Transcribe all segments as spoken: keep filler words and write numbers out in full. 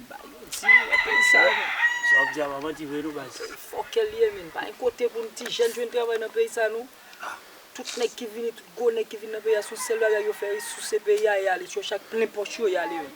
Ba yo di, wè peyi sa, men. Sa w ap di a pa manti vre non, baz. Fòkè l ye, men. Pa gen kote pou n ti jèn jwenn travay nan peyi sa, non. Tout nèg ki vini, tout gwo nèg ki vin nan peyi a, se yon sèl bagay yo fè, resouse peyi a, y ale. Yo chak plen pòch yo, y ale, men.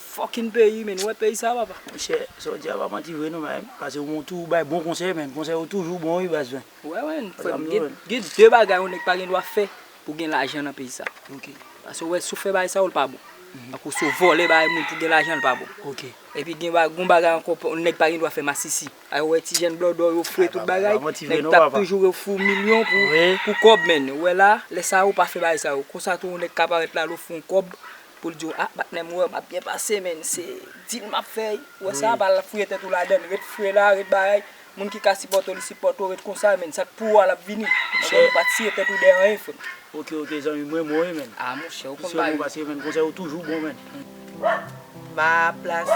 Fucking peyi, men. Wè peyi sa, papa. Monchè, sa w di a pa manti vre non, men. Paske ou tou bay bon konsèy, men. Konsèy ou toujou bon, wi, baz, men. Wè, wè, frè m, gen, gen de bagay yon nèg pa gen dwa fè pou gen lajan nan peyi sa. Ok. Paske w wè, si w fè bagay sa yo, l pa bon. Tankou si w vòlè bagay moun pou gen lajan, l pa bon. Ok. Epi gen ba-, gon bagay ankò, yon nèg pa gen dwa fè masisi. Ay, w wè ti jèn blòdò yo fre tout bagay, nèg t ap toujou refou milyon pou, pou kòb, men. Ou wè la, lè sa yo pa fè bagay sa yo. Konsa tou, yon nèg ka parèt la, l ofri w yon kòb pou l di w, "Ah, patnè m, wè, m ap byen pase, men, se dil m ap fè." Ou wè sa, pa al fouye tèt ou ladann, ret fre la, ret bagay. Moun ki ka sipòte w, li sipòte w, ret konsa, men. Sa k pou ou a, l ap vini. Ou pa tiye tèt ou dèyè anyen, frè m. Ok, ok, zanmi, mwen, mwen, men. Ah, monchè, ou konn bagay. Paske, men, konsèy ou toujou bon, men. Ma place,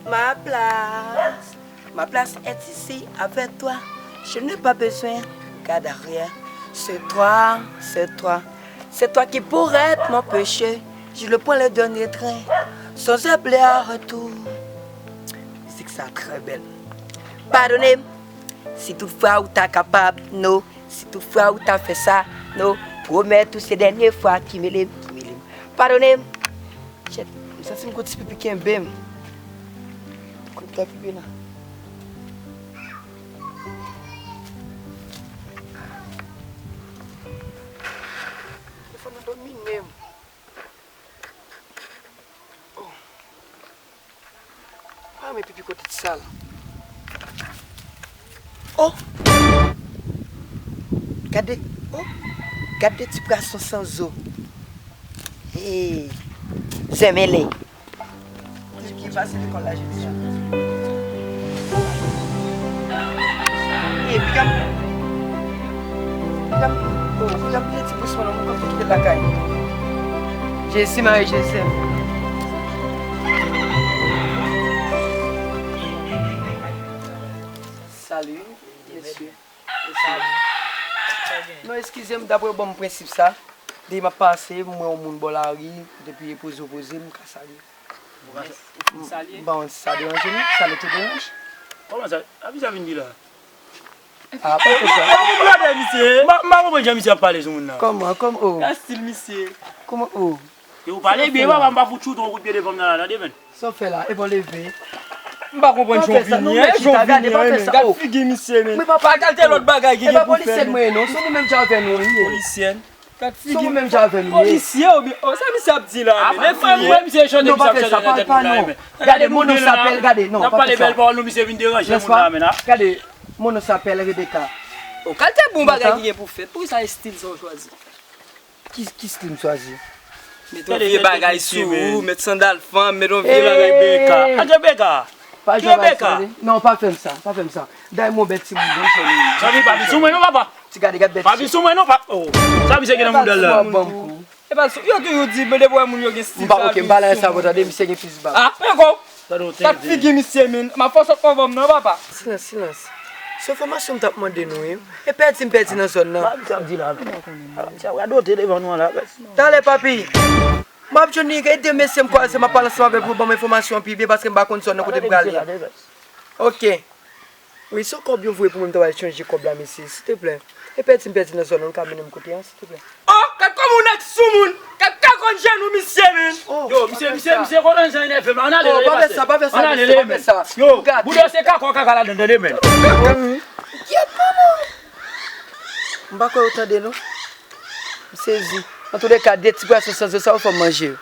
ma place, ma place est ici avec toi. Je n'ai pas besoin, regarde derrière. C'est toi, c'est toi, c'est toi qui pourrais m'empêcher. Je le prends le dernier train, sans appeler à retour. Mizik sa trè bèl. Padone m, si toutfwa ou ta kapab, no. Si toutfwa ou ta fè sa, no. Pwomèt ou se dènye fwa ki mele m, ki mele m. Padone m. Shit, m santi m gon ti pipi kenbe m. Kote pipi la? Telefòn nan domine m. Oh. Pa men pipi kote ti sal. Oh! Gade, oh! Gade ti pwason san zo. Hey! Zen mele. Ki pase lekòl la jodi a. Hey, piga m. Piga m. Oh, piga m de ti plis mwen, mwen konn kite lakay. Jezi, Mari, Jezi. Salut, mesye. Mesye. Non, eskize m, dapre w ban m prensip sa. Depi m ap pase, m wè yon moun bò lari, depi e poze w poze, m ka salye. M ba yon ti sa deranje nou, sa nou te deranje. Kòman sa? Api sa vin di la? Ah, pa fè sa. M pa konprann jan misye ap pale sou moun nan. Kòman, kòman, oh? Gad stil misye. Kòman, oh? E ou pale byen, papa, m pa fout choute yon kout pye devan m nan la, tande, men. Sa w fè la? E pa w leve? M pa konprann jan w vini, non, men, jan w vini, men. Gad figi misye, men. Men papa, gade lòt bagay ki gen pou fè, men. E pa polisyèn mwen ye, non. Se nou menm jan avè nou, wi. Polisyèn? Gad figi. Se nou menm jan avè nou, wi. Polisye oubyen, oh, sa misye ap di la, men? Lè fini, misye chante, misye ap chante nan tèt moun la, men. Gade, mon nom s'appelle, gade, non, pa fè sa. N ap pale bèl pawòl, nou, misye vin deranje moun la, men, a. Gade, mon nom s'appelle Rebecca. Oh, kalite bon bagay ki gen pou fèt. Poukisa estil sa w chwazi? Ki, ki stil m chwazi? Met yon vye bagay sou ou, met sandal fanm, met yon vye bagay. Beka. Rebecca. Pa jwe avèk sa, tande. Non, pa fè m sa, pa fè m sa. Dayè m yon bèt timoun, wi, chè li. Zanmi, pa vin sou mwen non, papa. Ti gade, gade bèt. Pa vin sou mwen non, papa. Oh. Sa misye gen nan moudal la? Ban m kou. E pa sou, yo toujou di, men depi w wè moun yo gen stil. M pa, ok, m pa lage sa pou tande, misye gen plis bab. Ah, men ko. Gad figi misye, men. M ap fè w sot konvò m nan, papa. Silans, silans. Se enfòmasyon m t ap mande nou, wi. E pèdi m pèdi nan zòn nan. Sa misye ap di la, men. Sa misye ap radote devan nou an la, men. Talè, papi. M ap jwenn li, gen de mesye m kwaze, m ap pale ansanm avè l pou ban m enfòmasyon pi byen, paske m pa konn zòn nan kote m prale a. Ok. Wi, se yon kòb yo voye pou mwen, m ta pral chanje kòb la, mesye, silteplè. E pèdi m pèdi nan zòn nan, nou ka mennen m kote a, silteplè. Oh, gad kòman yon nèg sou moun! Gad kakòn jenou misye, men! Oh, yo, misye, misye, misye, konn jan enève m la. Ann ale, oh, pa fè sa, pa fè sa, mesye, pa fè sa. Yo, bouda se kakò kaka ladan, tande, men. Kyèt, manman! M pa kwè yo tande, non. M sezi. Antouleka, de ti pwason san zo sa yo fò m manje yo.